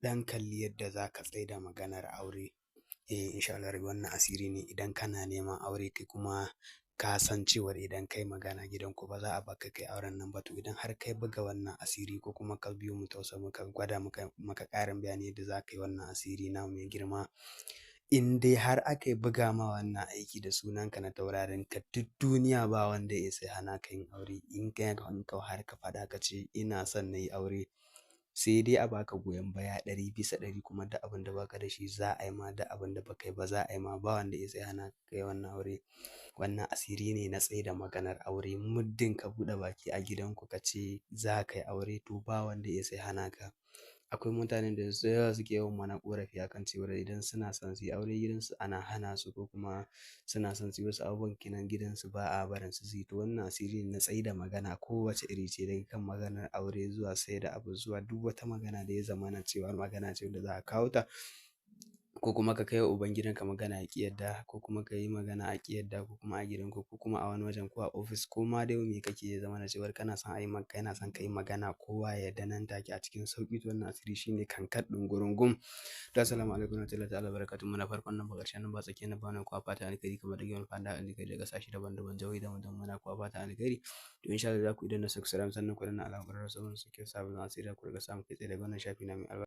Ɗan kalli yadda za ka tsaida maganar aure. Eh, insha Allah rabbi wannan asiri ne idan kana neman aure kai kuma ka san cewar idan kai magana gidanku ba za a baka kai auren nan ba, to idan har kai buga wannan asiri ko kuma ka biyo mu ta WhatsApp muka gwada maka ƙarin bayani yadda za ka yi wannan asiri namu mai girma. In dai har aka buga ma wannan aiki da sunanka na taurarin ka, duk duniya ba wanda ya isa ya hana ka yin aure. In ka har ka faɗa ka ce ina son na yi aure, sai dai a baka goyon baya 100% kuma duk abin da baka da shi za a yi ma, duk abin da baka yi ba za a yi ma, ba wanda ya isa ya hana ka yi wannan aure. Wannan asiri ne na tsaida maganar aure. Muddin ka buɗe baki a gidanku ka ce za ka yi aure, to ba wanda ya isa ya hana ka. Akwai mutanen da da yawa suke yawan mana ƙorafi akan cewar idan suna son su yi aure gidansu ana hana su, ko kuma suna son su yi wasu abubuwan kenan gidansu ba a barin su su yi. To wannan asiri ne na tsaida magana kowace iri ce, daga kan maganar aure zuwa saida abu zuwa duk wata magana da ya zamana cewa magana ce wanda za a kawo ta, ko kuma ka kai wa ubangidanka magana ya ƙi yadda, ko kuma ka yi magana a ƙi yadda, ko kuma a gidanku ko kuma a wani wajen ko a ofis ko ma dai me kake ya zamana cewar kana son a yi maka, kana son ka yi magana kowa ya yarda nan take a cikin sauƙi. To wannan asiri shine kankat ɗin gurungum. To assalamu alaikum warahmatullahi ta'ala barakatuhu. Muna farkon nan ba ƙarshen nan ba tsakiyar nan ba nan kuwa fata alkhairi kamar da yawan fada alkhairi daga sashi daban-daban, jihohi daban-daban, muna kuwa fata alkhairi. To insha Allah za ku danna subscribe sannan ku danna alamar ƙararrawa saboda sake sabon asiri ku riƙa samun kai tsaye daga wannan shafi na mai albarka.